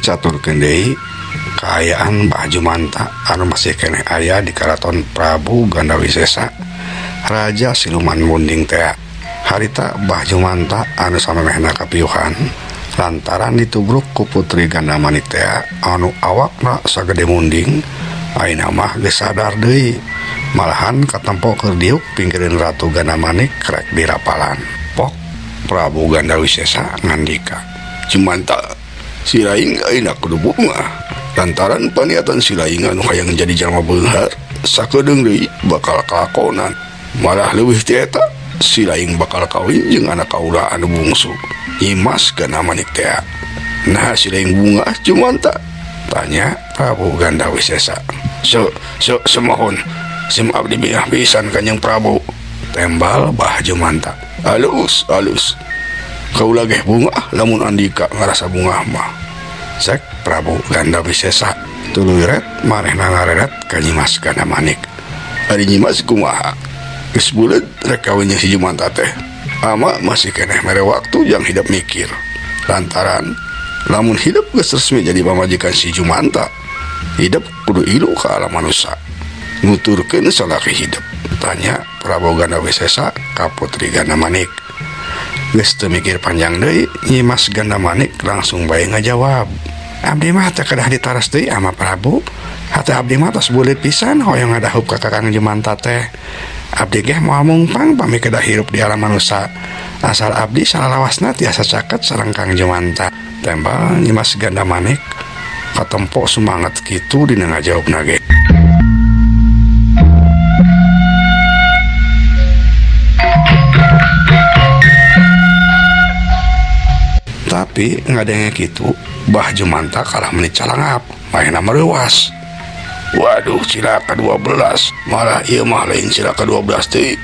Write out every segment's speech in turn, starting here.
Urang caturkeun deui kaayaan Bah Jumanta anu masih keneh aya di karaton Prabu Gandawisesa, Raja Siluman Munding teh. Harita Bah Jumanta anu samemehna kapiuhan lantaran ditubruk ku Putri Gandamanik teh anu awakna sagede munding, ayeuna mah geus sadar deui. Malahan katempo keur diuk pinggireun Ratu Gandamanik rek dirapalan. Pok Prabu Gandawisesa ngandika, "Jumanta, si laing ayeuna kudu bungah lantaran paniatan si laing anu hayang jadi jalma beunghar sakedeung deui bakal kalakonan. Malah leuwih ti eta, si laing bakal kawin jeung anak kaula anu bungsu, Nyimas Gandamanik teh. Nah, si laing bungah Jumanta?" tanya Prabu Gandawisesa. Semohon sim abdi bingah pisan Kanjeng Prabu," tembal Bah Jumanta. "Alus, alus. Kaula geh bungah lamun andika ngarasa bungah mah," cek Prabu Gandawisesa. Tuluy ret manehna ngareret ka Nyimas Gandamanik. "Ari Nyimas kumaha? Geus buleud rek kawin jeung si Jumanta teh. Ama masih keneh mere waktu jang hidup mikir. Lantaran lamun hidup geus resmi jadi pamajikan si Jumanta, hidup kudu ilu ka alam manusia. Nuturkeun salaki hidup," tanya Prabu Gandawisesa ka Putri Gandamanik. Geus teu mikir panjang deui, Nyimas Gandamanik langsung bae ngajawab, "Abdi mah teu kedah ditaros deui ama Prabu. Hate abdi mah tos buleud pisan hoyong ngadahup ka Kakang Jumanta teh. Abdi geh moal mungpang pami kedah hirup di alam manusia. Asal abdi salalawasna tiasa caket sareng Kang Jumanta," tembal Nyimas Gandamanik katempo sumanget kitu dina ngajawabna ge. Tapi ngadenge kitu, Bah Jumanta kalah meuni calangap, manehna mereuwas. "Waduh, cilaka 12. Malah ieu mah lain cilaka 12 deui.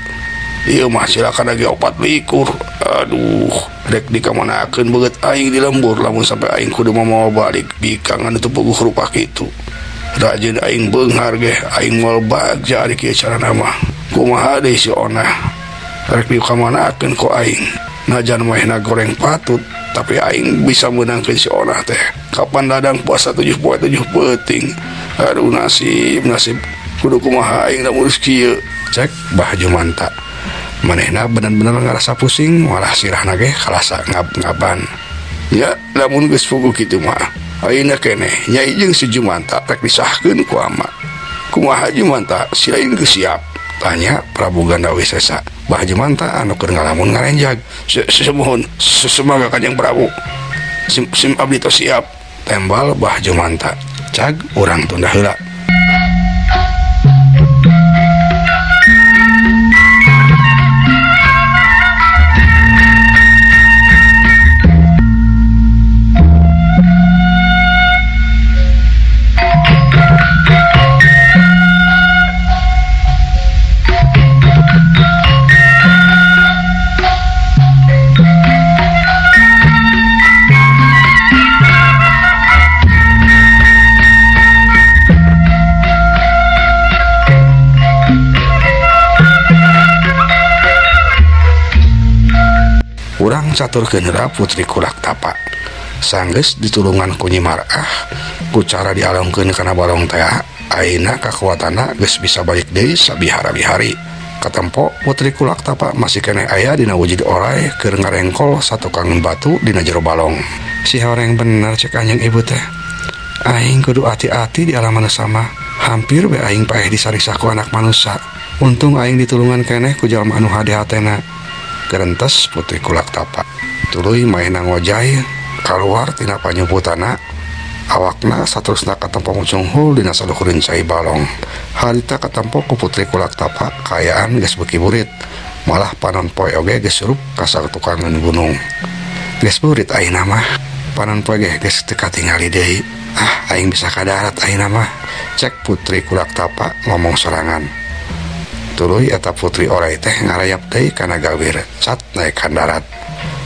Ieu mah cilaka lagi 24. Aduh, rek dikamanakeun beungeut aing di lembur lamun sampai aing kudu mamawa balik bikang anu teu puguh rupa kitu. Rajin aing beunghar geh, aing moal bagja ari kieu carana mah. Kumaha deui si Onah? Rek dikamanakeun ku aing? Najan manehna goreng patut, tapi aing bisa meunangkeun si Onah teh. Kapan dadang puasa 7 poe 7 peuting. Aduh, nasib nasib kudu kumaha aing da ngurus kieu," cek Bah Jumanta. Manehna bener-bener ngarasa pusing, malah sirahna ge kalasa ngab-ngaban. "Ya, lamun geus puguh kitu mah, ayeuna keneh nyai jeung si Jumanta rek disahkeun ku ama. Kumaha Jumanta, si laing geus siap?" tanya Prabu Gandawisesa. Bah Jumanta anu keur ngalamun ngarenjag. "Semohon semoga Kanjeng Prabu. Sim abdi tos siap," tembal Bah Jumanta. Cag urang tunda heula. Urang caturkeun heula Putri Kulak Tapa. Sanggeus ditulungan ku Nyi Mar'ah, ku cara dialongkeun kana balong teh, ayeuna kakuatanna geus bisa balik deui sabihara-bihari. Katempo Putri Kulak Tapa masih keneh aya dina wujud orai keur ngarengkol satukangan batu dina jero balong. "Si horeng bener cek anjing ibu teh. Aing kudu ati-ati di alam manusia mah. Hampir we aing paeh disariksa ku anak manusia. Untung aing ditulungan keneh ku jalma anu hade hatena," gerentes Putri Kulak Tapa. Tuluy maena ngojay kaluar tina panyumputana, awakna saterusna katempo ngucunghul dina saluhureun cai balong. Harita katempo ku Putri Kulak Tapa kaayaan geus beuki burit, malah panon poe oge geus surup ka satukangan gunung. "Geus burit ayeuna mah, panon poe ge geus teu katingali deui. Ah, aing bisa ka darat ayeuna mah," cek Putri Kulak Tapa ngomong sorangan. Tuluy eta putri orai teh ngarayap deui kana gawir cat naek ka darat.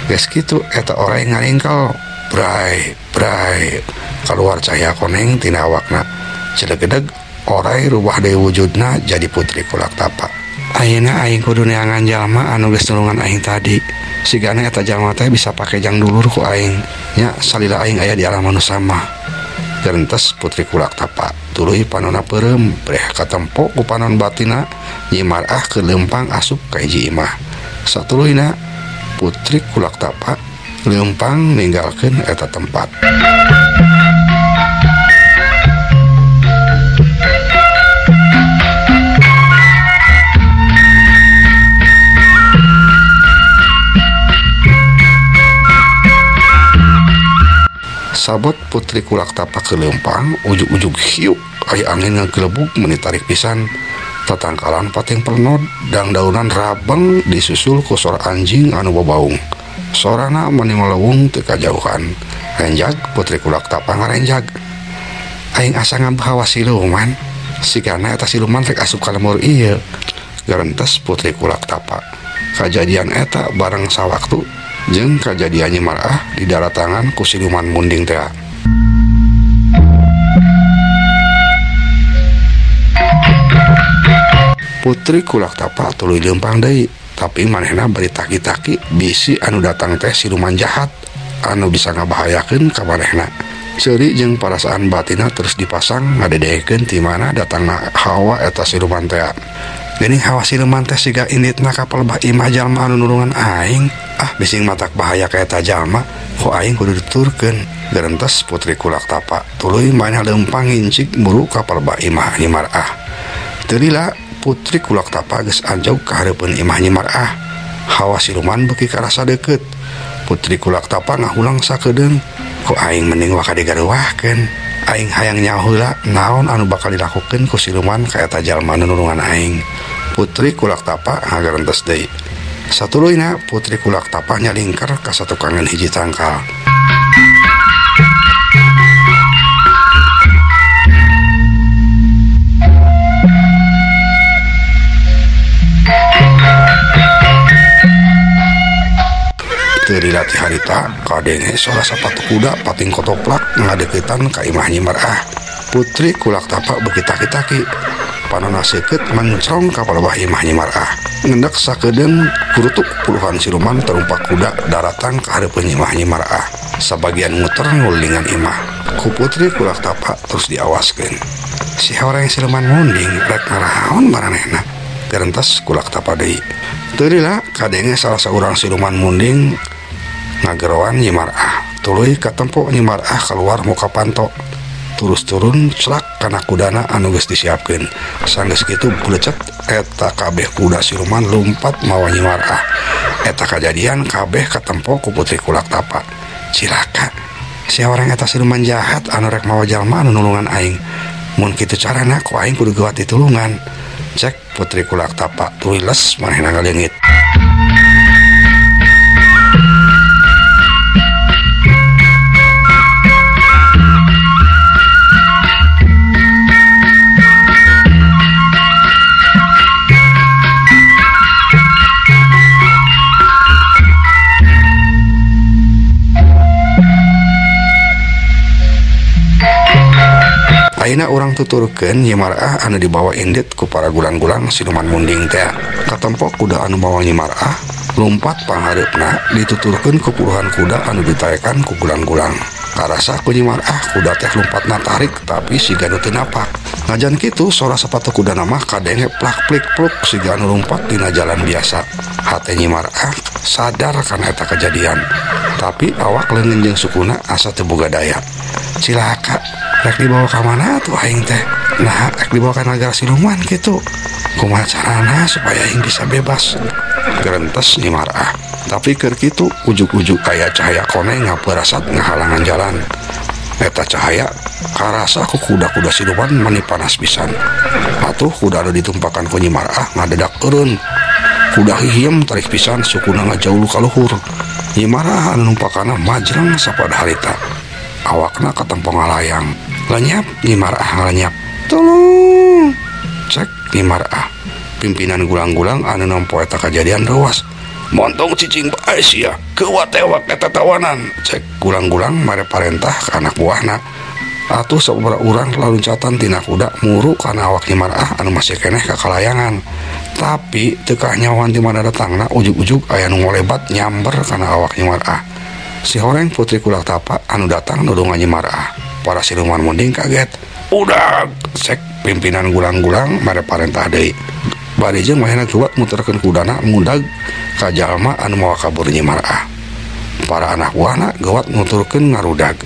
Geus kitu eta orai ngaringkel, bray bray, kaluar cahaya koneng tina awakna. Celegedeg orai rubah deui wujudna jadi Putri Kulak Tapa. "Ayeuna aing kudu neangan jalma anu geus nulungan aing tadi. Sigana eta jalma teh bisa pake jang dulur ku aing. Nya salila aing aya di alam anu sama. Gerentes Putri Kulak Tapa tuluy panonna peureum breh katempo ku panon batina Nyi Marah keur leumpang asup ka hiji imah. Satuluyna Putri Kulak Tapa leumpang ninggalkeun eta tempat. Sabot Putri Kulak Tapa ke leumpang ujug-ujug hiuk aya angin ngagelebug meuni tarik pisan. Tatangkalan pating pernod dangdaunan rabeng disusul ku sora anjing anu babaung. Sorana meuni melewung teu kajauhan. Renjag Putri Kulak Tapa ngarenjag. Aing asa ngabawa siluman. Sigana eta siluman rek asup ka lemur ieu. Gerentes Putri Kulak Tapa. Kajadian eta bareng sawaktu jeung kajadian Nyi Marah di daratangan ku siluman munding teh. Putri Kulak Tapa tuluy leumpang deui, tapi manehna bari taki-taki bisi anu datang teh siluman jahat anu bisa ngabahayakeun ka manehna. Seuri jeung parasaan batina terus dipasang ngadedekeun ti mana datangna hawa eta siluman teh. Geuning hawa siluman teh siga inditna ka palebah imah jalma anu nulungan aing. Ah, bising matak bahaya ka eta jalma, ku aing kudu dituturkeun. Gerentes Putri Kulak Tapa tuluy manehna leumpang ngincik muru ka palebah imah Nyi Marah. Teu lila Putri Kulak Tapa geus anjog ka hareupeun imah Nyi Marah. Hawa siluman beuki karasa deukeut. Putri Kulak Tapa ngahulang sakedeung, ku aing mending waka digareuwahkeun. Aing hayang nyaho heula naon anu bakal dilakukeun ku siluman ka eta jalma nu nulungan aing. Putri Kulak Tapa ngagerentes deui. Satuluyna Putri Kulak Tapa nyalingker ka satukangan hiji tangkal. Teu dilatih harita kadenge sora sapatu kuda pating kotoplak ngadeuketan ka imah Nyi Marah. Putri Kulak Tapa beuki taki-taki. Panonna seukeut mencrong ka palebah imah Nyi Marah. Ngendek sakedeung kurutuk puluhan siluman terumpak kuda daratang ka hareupeun imah Nyi Marah. Sabagian muter ngulingan imah. Ku Putri Kulak Tapa terus diawaskeun. Si horeng siluman munding rek ngaraon maranehna. Gerentes Kulak Tapa deui. Teu lila kadenge salah saurang siluman munding ngageroan Nyi Marah. Tuluy katempo Nyi Marah keluar muka panto. Terus turun celak kana kudana anu geus disiapkeun. Sanggeus kitu bulecet eta kabeh kuda siluman lumpat mawa Nyi Marah. Eta kajadian kabeh katempo ku Putri Kulak Tapa. Cilaka, si orang eta siluman jahat anu rek mawa jalma anu nulungan aing. Mun kitu carana ku aing kudu geuwat ditulungan. Cek Putri Kulak Tapa tuluy les manehna ngaleungit. Ayeuna urang tuturkeun Nyi Marah anu dibawa indit ku para gulang-gulang siluman munding teh. Katempo kuda anu mawa Nyi Marah lumpat panghareupna dituturkeun ku puluhan kuda anu ditaekan ku gulang-gulang. Karasa ku Nyi Marah kuda teh lumpatna tarik tapi siga nu teu napak. Najan kitu sora sapatu kuda mah kadenge plak plik pluk siga anu lumpat dina jalan biasa. Hate Nyi Marah sadar kana eta kejadian, tapi awak leungeun jeung sukuna asa teu boga daya. Cilaka, rek dibawa ka mana tuh aing teh? Nah, rek dibawa ka nagara siluman kitu. Kumaha carana supaya aing bisa bebas? Gerentes Nyi Marah. Tapi keur kitu ujug-ujug aya cahaya koneng ngapeurasat ngahalangan jalan. Eta cahaya karasa ku kuda-kuda siluman mani panas pisan. Atuh kuda anu ditumpakan ku Nyi Marah ngadedak eureun. Kuda hihiem tarik pisan sukuna ngajauluh ka luhur. Nyi Marah anu numpakana majreng sapada harita. Awakna katempo ngalayang. Lenyap Nyi Marah ngalenyap. Tolong! Cek Nyi Marah. Pimpinan gulang-gulang anu nempo eta kajadian reuas. Montong cicing bae sia, keuwat tewak eta tawanan. Cek gulang-gulang mare parentah ka anak buahna. Atuh sababaraha urang laluncatan tina kuda muru kana awak Nyi Marah anu masih keneh ka kalayangan. Tapi teu kanyahoan ti mana datangna ujug-ujug aya nu ngolebat nyamber kana awak Nyi Marah. Si horeng Putri Kulak Tapa anu datang nulungan Nyi Marah. Para siluman munding kaget. Udah cek pimpinan gulang-gulang mere parentah deui. Bari jeung manehna kuat muterkeun kudana mundag ka jalma anu mawa kabur Nyi Marah. Para anak buahna gawat nuturkeun ngarudag.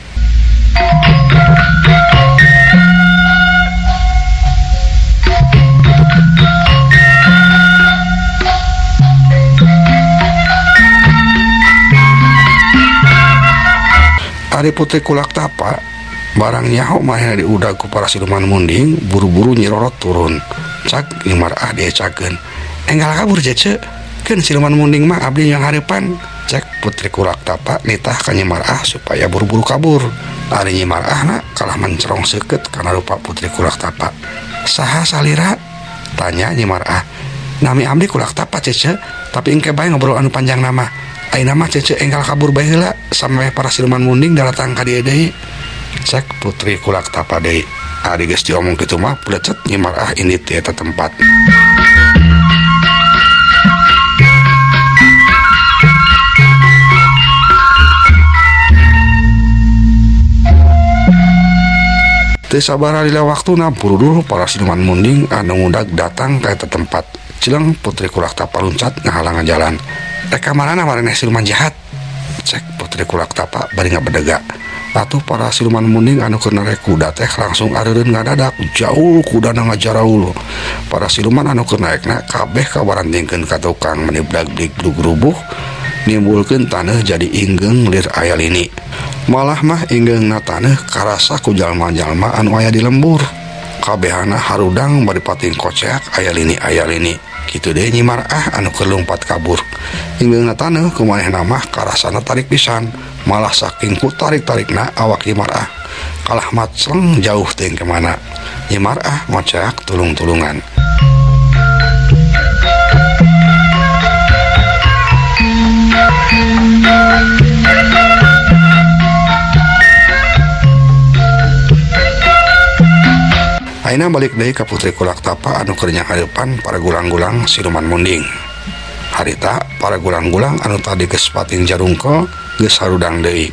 Ari Putri Kulak Tapa barang nyaho manehna diudag ku para siluman munding buru-buru nyirorot turun. Cak Nyi Marah diecakeun. Enggal kabur cece, keun siluman munding mah abdi yang hareupan. Cek Putri Kulak Tapa nitah ka Nyi Marah supaya buru-buru kabur. Ari Nyi Marahna kalah mencerong seukeut kana rupa Putri Kulak Tapa. Saha salira? Tanya Nyi Marah. Nami abdi Kulak Tapa cece, tapi engke bae ngobrol anu panjang nama. Ayeuna mah cece enggal kabur bae heula sampe para siluman munding daratang ka dieu deui. Cek Putri Kulak Tapa deui. Ari geus diomong kitu mah plecet Nyi Marah indit di eta tempat. Teu sabaraha lila waktuna buru-buru para siluman munding anu ngudag datang ka eta tempat. Cileng Putri Kulak Tapa luncat ngahalangan jalan. Rek ka marana maraneh siluman jahat? Cek Putri Kulak Tapa bari ngabedega. Atuh para siluman munding anu keur narek kuda teh langsung areureun ngadadak jauh kudana ngajaraul. Para siluman anu keur naekna kabeh kawarantingkeun ka tukang meni bdag-blig rubuh nimbulkeun taneuh jadi inggeung lir aya lini. Malah mah inggeungna taneuh karasa ku jalma-jalma anu aya di lembur. Kabehana harudang bari pating koceak aya lini aya lini. Kitu deui Nyi Marah anu keur lumpat kabur. Inggeungna taneuh ku manehna mah karasana tarik pisan. Malah saking ku tarik-tarikna awak Nyi Marah kalah macleng jauh teuing ka mana. Nyi Marah ngoceak tulung-tulungan. Ayeuna balik deui ka Putri Kulak Tapa anu keur nyahareupan para gulang-gulang siluman munding. Harita para gulang-gulang anu tadi geus pating jarungkel geus harudang deui.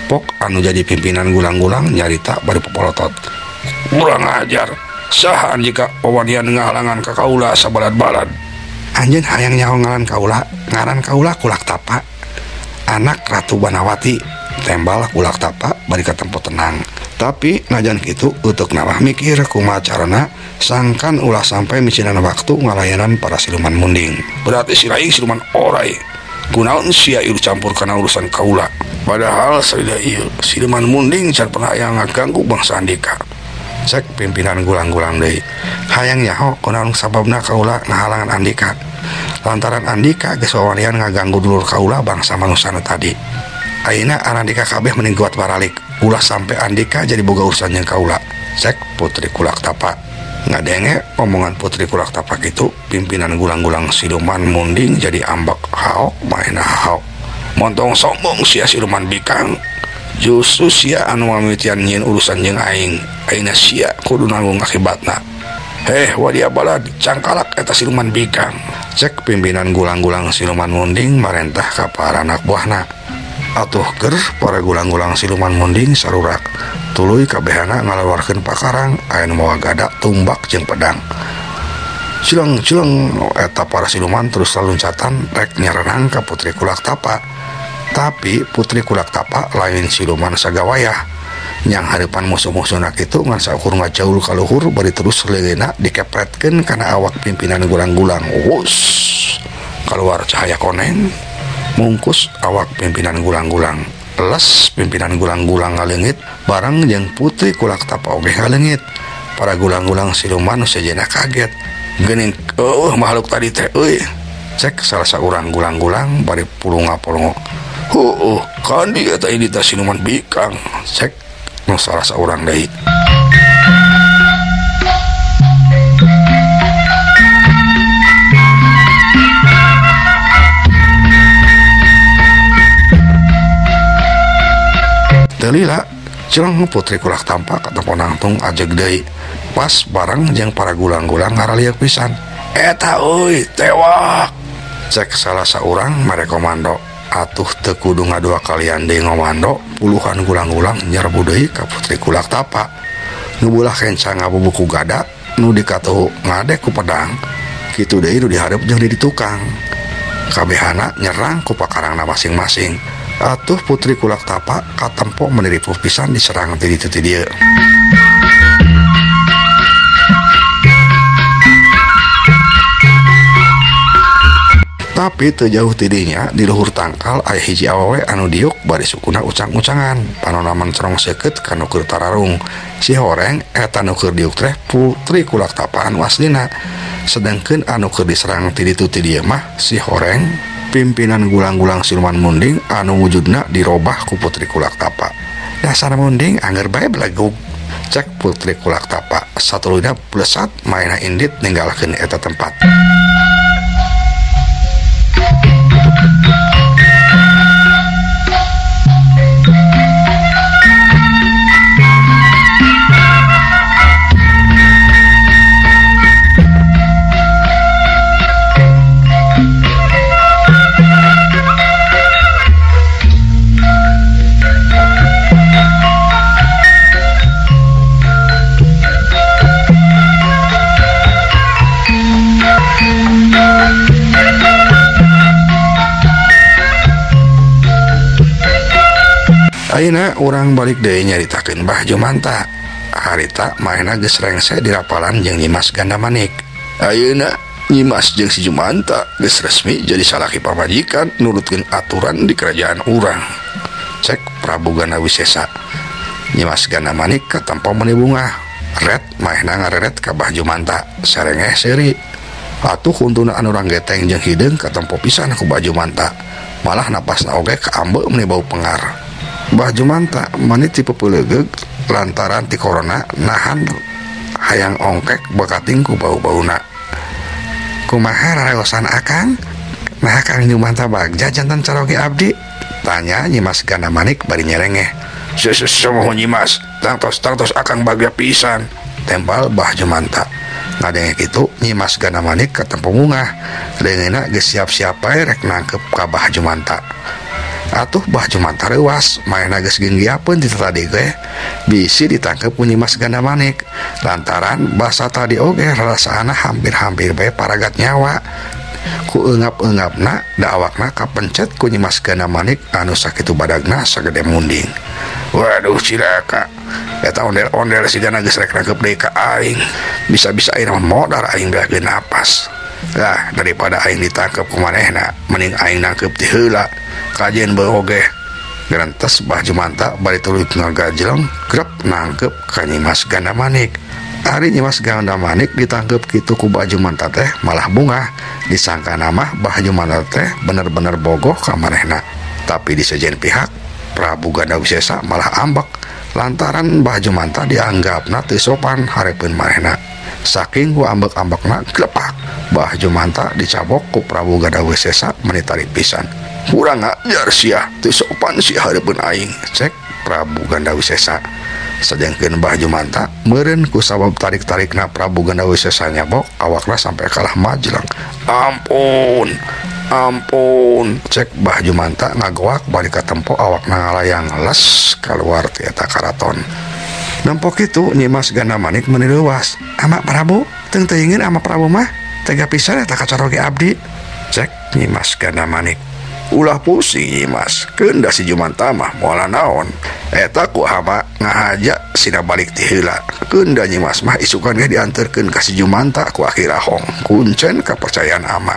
Pok anu jadi pimpinan gulang-gulang nyarita bari popolotot. Kurang ajar, saha jika wawanian ngahalangan ka kaula sabalad-balad. Anjeun hayang nyaho ngaran kaula, ngaran kaula Kulak Tapa. Anak Ratu Banawati, tembal Kulak Tapa bari katempo tenang. Tapi najan kitu utuk nawah mikir kumaha carana sangkan ulah sampai micinan waktu ngalayanan para siluman munding. Berarti si raing siluman orai. Kunaon sia ieu campur kana urusan kaula. Padahal salida ieu siluman munding can pernah aya ngaganggu bangsa andika. Cek pimpinan gulang-gulang deui. Hayang nyaho kunaon sababna kaula ngahalangan andika. Lantaran andika geus wawanian ngaganggu dulur kaula bangsa manusana tadi. Ayeuna andika kabeh mending kuat baralik. Ulah sampai andika jadi boga urusan jeung kaula. Cek Putri Kulak Tapa. Ngadenge omongan Putri Kulak Tapa kitu, pimpinan gulang-gulang siluman munding jadi ambek haok manehna haok. Montong sombong sia siluman bikang. Justru sia anu mamitian nyieun urusan jeung aing. Ayeuna sia kudu nanggung akibatna. Heh wadia balad cangkalak eta siluman bikang. Cek pimpinan gulang-gulang siluman munding marentah ka para anak buahna. Atuh ger para gulang-gulang siluman munding sarurak. Tuluy kabehana ngalawarkeun pakarang aya nu mawa gada tumbak jeung pedang. Cileng-cileng eta para siluman terus laluncatan rek nyarenang ka Putri Kulak Tapa. Tapi Putri Kulak Tapa lain siluman sagawayah. Nyang hareupan musuh-musuhna kitu ngan saukur ngajaul ka luhur bari terus leungeunna dikepretkeun kana awak pimpinan gulang-gulang. Wus kaluar cahaya koneng mungkus awak pimpinan gulang-gulang. Les pimpinan gulang-gulang ngaleungit bareng jeung Putri Kulak Tapa oge ngaleungit. Para gulang-gulang siluman sejenna kaget. Geuning eueuh makhluk tadi teh euy. Cek salah saurang gulang-gulang bari pulunga-pulungo. Heueuh kandi eta ini teh siluman bikang. Cek nu salah saurang deui. Lila cileng Putri Kulak Tapa katempo nangtung ajeg deui. Pas bareng jeung para gulang-gulang ngaralieur pisan. Eta euy tewak. Cek salah saurang mere komando. Atuh teu kudu ngadua kalian deui ngomando, puluhan gulang-gulang nyerbu deui ka Putri Kulak Tapa. Nu bulah kenca ngabubu ku gada, nu dikatuh ngadek ku pedang. Kitu deui nu dihareup jeung di tukang. Kabehana nyerang ku pakarangna masing-masing. Atuh Putri Kulak Tapa katempo meuni ripuh pisan diserang ti ditu ti dieu. Tapi teu jauh tidinya di luhur tangkal aya hiji awewe anu diuk bari sukuna ucang-ucangan, panona mencerong seukeut ka nu keur tararung. Si horeng eta nu keur diuk teh Putri Kulak Tapa anu aslina. Sedangkeun anu keur diserang ti ditu ti dieu mah si horeng pimpinan gulang-gulang siluman munding anu wujudna dirobah ku Putri Kulak Tapa. Dasar munding angger bae belegug, cek Putri Kulak Tapa. Satuluyna plesat maena indit ninggalkeun eta tempat. Ayeuna urang balik deui nyaritakeun Bah Jumanta. Harita maena geus rengse dirapalan jeung Nyimas Gandamanik. Ayeuna Nyimas jeung si Jumanta geus resmi jadi salaki pamajikan nurutkeun aturan di kerajaan urang. Cek Prabu Gandawisesa. Nyimas Gandamanik katempo meuni bungah. Ret maena ngareret ka Bah Jumanta sarengeh seuri. Atuh huntuna anu ranggeteng jeung hideung katempo pisan ku Bah Jumanta. Malah napasna oge kaambeuk meuni bau pengar. Bah Jumanta mani tipe peulegeug lantaran ti corona nahan hayang ongkek bekating ku bau-bauna. Kumaha raosan akang? Nah Kang Jumanta bagja jantan caroge abdi? Tanya Nyimas Gandamanik bari nyerengeh. Sumuhun Nyimas, tangtos akang bagja pisan. Tempal Bah Jumanta. Ngadenge kitu Nyimas Gandamanik katempo mungah. Leungeunna geus siap-siap bae rek nangkep ka Bah Jumanta. Atuh Bah Jumanta reuwas, maena geus genggiapeun ti tadi ge bisi ditangkep ku Nyimas Gandamanik. Lantaran basa tadi oge rarasaana hampir-hampir bae paragat nyawa. Ku eungap-eungapna da awakna kapencet ku Nyimas Gandamanik anu sakitu badagna sagede munding. Waduh cilaka, eta ondel-ondel sigana geus rek nangkep deui ka aing. Bisa-bisa aing mah modar aing beakeun napas. Lah daripada aing ditangkep ku manehna, mending aing nangkep ti heula. Kajen beuh oge. Gerentes Bah Jumanta bari tuluy ngagajleng grep nangkep ka Nyimas Gandamanik. Ari Nyimas Gandamanik ditangkep kitu ku Bah Jumanta teh malah bungah. Disangkana mah Bah Jumanta teh bener-bener bogoh ka manehna. Tapi di sejen pihak Prabu Gandawisesa malah ambek lantaran Bah Jumanta dianggapna teu sopan hareupeun manehna. Saking ku ambek-ambekna glepak Bah Jumanta dicabok ku Prabu Gandawisesa meuni tarik pisan. Kurang ajar sia, teu sopan sia hareupeun aing, cek Prabu Gandawisesa. Sedangkeun Bah Jumanta meureun ku sabab tarik-tarikna Prabu Gandawisesa nyabok awakna sampai kalah majleng. Ampun, ampun, cek Bah Jumanta ngagoak bari katempo awakna ngalayang les kaluar ti eta karaton. Nempo kitu Nyimas Gandamanik meuni leuwas. Ama Prabu, teung teuingeun ama Prabu mah tega pisan eta kacaroge abdi, cek Nyimas Gandamanik. Ulah pusing Nyimas, keun da si Jumanta mah moal naon. Eta ku hama ngahaja sina balik ti heula. Keun da Nyimas mah isukan ge dianterkeun ka si Jumanta ku akhir ahong. Kuncen kapercayaan ama,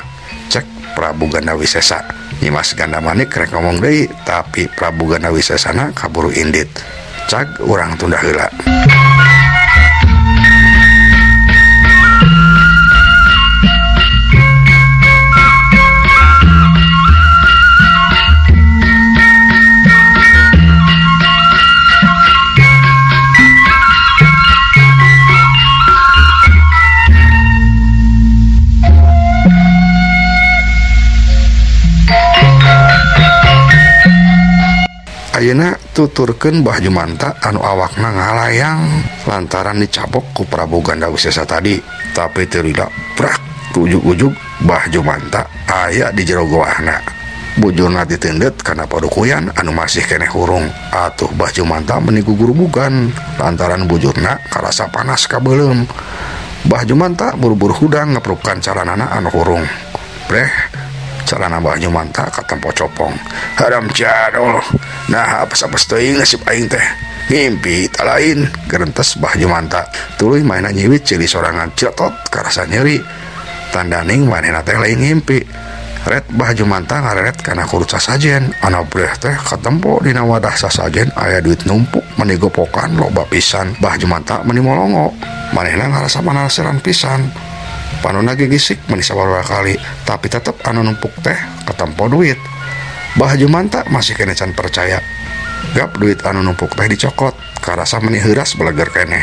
cek Prabu Gandawisesa. Nyimas Gandamanik rek ngomong deui, tapi Prabu Gandawisesana kaburu indit. Cag urang tunda heula. Ayeuna tuturkeun Bah Jumanta anu awakna ngalayang lantaran dicabok ku Prabu Gandawisesa tadi. Tapi teu lila brak Ujug-ujug Bah Jumanta aya di jero goahna. Bujurna ditendet kana padukuyan anu masih keneh hurung. Atuh Bah Jumanta meni gugurubugan lantaran bujurna karasa panas kabeuleum. Bah Jumanta buru-buru hudang ngeprukan calanana anu hurung. Breh, calana Bah Jumanta katempo copong. Haram jadol. Nah, apes-apes teuing nasib aing teh. Ngimpi tak lain, gerentes Bah Jumanta. Tuluy manehna nyiwit cili sorangan ciletot karasa nyeri. Tandaning manehna teh lain ngimpi. Ret Bah Jumanta ngareret kana kurut sasajen. Ana breh teh katempo dina wadah sasajen aya duit numpuk meni gopokan loba pisan. Bah Jumanta meni molongo. Manehna ngarasa panasaran pisan. Panona gigisik meni sabaraha kali, tapi tetep anu numpuk teh katempo duit. Bah Jumanta masih kene can percaya. Gap duit anu numpuk teh dicokot, karasa meni heuras beleger keneh.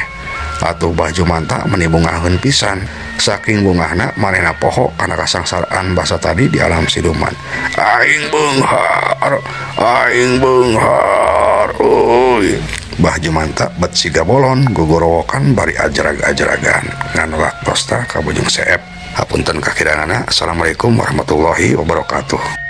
Atuh Bah Jumanta meni bungaheun pisan. Saking bungahna manehna poho kana kasangsaraan basa tadi di alam siluman. Aing beunghar, aing beunghar, euy. Bah Jumanta bet siga bolon gogorowokan bari ajrag-ajragan. Ngan waktosna ka Bojong Seep. Hapunten kakiranana. Assalamualaikum warahmatullahi wabarakatuh.